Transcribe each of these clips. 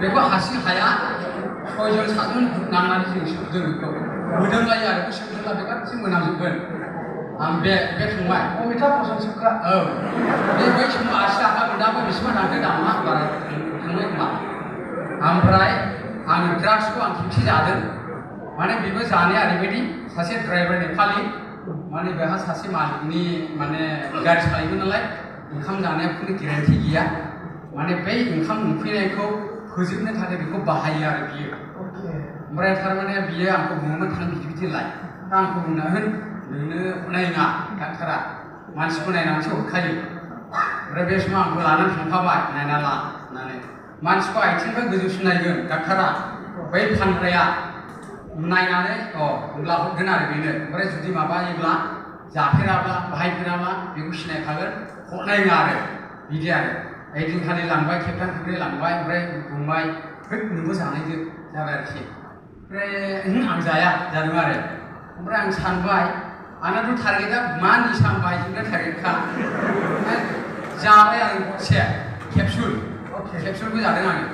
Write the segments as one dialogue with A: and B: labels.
A: बेखौ हासिं हाया सयजन सातजन नांनानै जों सोबदों बेखौ मोदोमलायो आरो बेखौ सोबदोंब्ला बे गासै मोनामजोबगोन आं बे थांबाय
B: अमिता बसन्त सुक्रा
A: औ बे बै समाव आसि आफा दाबो बेसेबां थांदों दामा बारा थांबाय खोमा ओमफ्राय आं ड्राग्सखौ आं खेबसे जादों माने बेबो जानाया ओरैबायदि सासे ड्राइभार नेपालि माने बेहा सासे मालिकनि माने गारि सालायोमोन नालाय ओंखाम जानाया खुनु गेरेन्टि गैया माने बै ओंखाम उखैनायखौ फोजोबनो थाखाय बेखौ बाहायो आरो बियो ओमफ्राय थारमाने बियो आंखौ बुङोमोन थां बिदि बिदि लाय दा आंखौ बुंना होन नोंनो नायना डाक्टारा मानसिखौ नायनानैसो हरखायो ओमफ्राय बे समाव आंखौ लानानै थांफाबाय नायना ला होननानै मानसिखौ आथिंनिफ्राय गोजौसिन नायगोन डाक्टारा बै फानग्राया नायनानै होमब्ला हरगोन आरो बेनो ओमफ्राय जुदि माबायोब्ला जाफेराब्ला बाहायफेराब्ला बेखौ सिनायखागोन हरनाय नङा आरो बिदि आरो ओइदिनखालि लांबाय खेबथाम खेबब्रै लांबाय ओमफ्राय बुंबाय होद नोंबो जानायदो जाबाय आरोखि ओमफ्राय आं जाया जादों आरो ओमफ्राय आं सानबाय आंनाथ' टारगेटआ मा निसा बाहायजोबनो टारगेटखा जाबाय आं गरसे केपसुलबो जादों आङो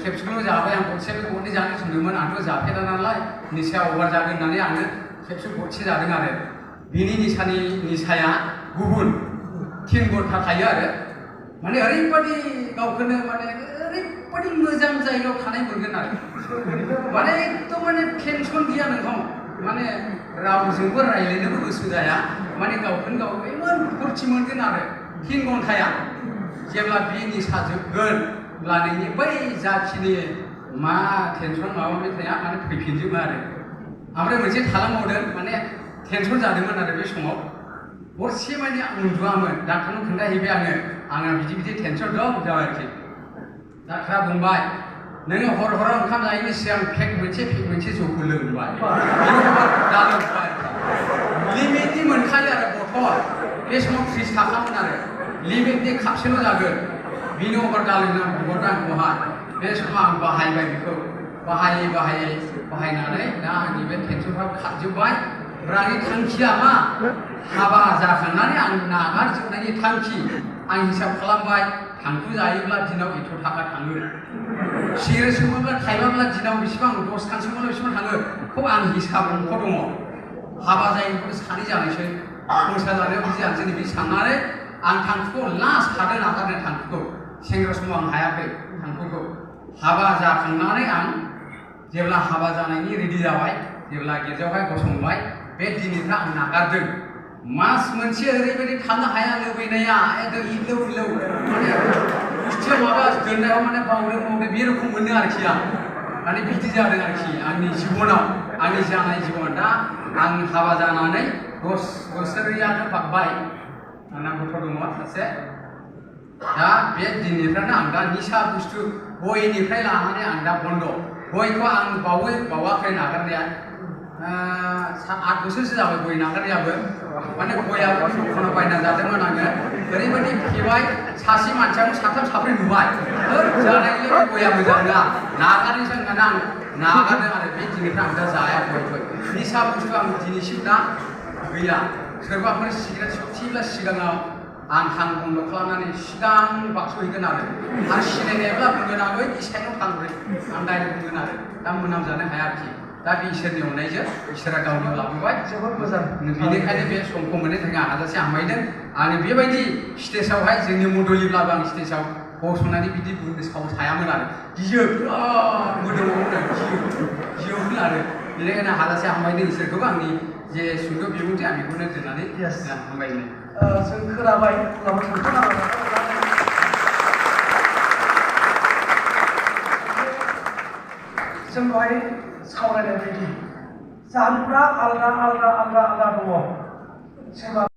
A: केपसुलबो जाबाय आं गरसे बे गरनै जानो थिनदोंमोन आंथ' जाफेरा नालाय निसाया अभार जागोन होननानै आङो केपसुल गरसे जादों आरो बिनि निसाया गुबुन 3 घन्टा थायो आरो माने ओरैबादि गावखौनो माने ओरैबादि मोजां जायगायाव थानाय मोनगोन आरो माने एकदम माने टेनसन गैया नोंनाव माने रावजोंबो रायज्लायनोबो गोसो जाया माने गावखौनो गाव इमान फुरथि मोनगोन आरो 3 घन्टाया जेब्ला बे निसा जोबगोन अब्ला नोंनि बै जाखिनि मा टेनसन माबा माबि थाया माने फैफिनजोबो आरो ओमफ्राय मोनसे थालांबावदों माने टेनसन जादोंमोन आरो बे समाव हरसे माने आं उन्दुआमोन डाक्टारनो खोन्थाहैबाय आंना बिदि बिदि टेनसन दं जाबाय आरोखि डाक्टारा बुंबाय नोङो हराव ओंखाम जायैनि सिगां पेक मोनसे जौखौ लोंबाय दा लोंबाय लिमिटनि मोनखायो आरो बथल बे समाव 30 थाखामोन आरो लिमिटनि खापसेल' जागोन बिनि अभार दा लोंना हरदों आंखौहाय बे समाव आं बाहायबाय बेखौ बाहायनानै दा आंनि बे टेनसनफ्रा खारजोब्बाय ओमफ्राय आंनि थांखिया मा हाबा जाखांनानै आं नागारजोबनायनि थांखि आं हिसाब खालामबाय थांखु जायोब्ला दिनाव 1 थाखा थाङो सिगारेट सोबोब्ला थाइबाब्ला दिनाव बेसेबां 10 खान सोबोब्ला बेसेबां थाङो बेखौ आं हिसाब अंक दङ हाबा जायोब्ला सानै जानोसै संसार जानायाव बिदि जानोसै बिदि साननानै आं थांखुखौ लास्ट हादों नागारनो थांखुखौ सेंग्रा समाव आं हायाखै थांखुखौ हाबा जाखांनानै आं जेब्ला हाबा जानायनि रेडि जाबाय जेब्ला गिर्जायावहाय गसंबाय बे दिननिफ्राय आं नागारदों मास मोनसे ओरैबायदि थानो हाया लुबैनाया एकदम इलौ माने बुस्थुआ माबा दोननायाव माने बावदों बे रोखोम मोनो आरोखि आं माने बिदि जादों आरोखि आंनि जिबनाव आंनि जानाय जिबन दा आं हाबा जानानै 10 बोसोरानो बारबाय आंना गथ' दङ सासे दा बे दिननिफ्रायनो आं दा निसा बुस्थु गयनिफ्राय लानानै आं दा बन्द गयखौ आं बावाखै नागारनाया 7-8 बोसोरसो जाबाय गय नागारनायाबो माने गया दखानाव बायना जादोंमोन आङो ओरैबायदि फेबाय सासे मानसियानो 3-4 नुबाय जानायनि गया मोजां नङा नागारनोसै होननानै आं नागारदों आरो बे दिननिफ्राय आं दा जाया गय निसा बुस्थु आं दिनैसिम दा गैया सोरबाफोर सिगारेट सोबथिब्ला सिगाङाव आं हां बन्द खालामनानै सिगां बाक्स'हैगोन आरो सिनायनायब्ला बुंगोन आं बै साइडआव थांग्रो आं डाइरेक्ट बुंगोन आरो दा मोनामजानो हाया आरोखि दा बे इसोरनि अननायजों इसोरा गावनियाव लाबोबाय
B: जोबोद मोजां
A: बेनिखायनो बे समखौ मोननो थाखाय आं हाजासे हामबायदों आरो बेबायदि स्टेजावहाय जोंनि मन्दलिब्लाबो आं स्टेजाव गसंनानै बिदि बुंनो साहस हायामोन आरो गियो बिराद मोदोमावनो गियोमोन आरो बेनिखायनो हाजासे हामबायदों इसोरखौबो आंनि जे सुंद' बिबुंथि आं बेखौनो दोननानै हामबायनो
B: जों खोनाबाय उनाव थांथ'नांगौ जों बेवहाय सावरायनाय बायदि जाहोनफ्रा आलादा दङ सोरबा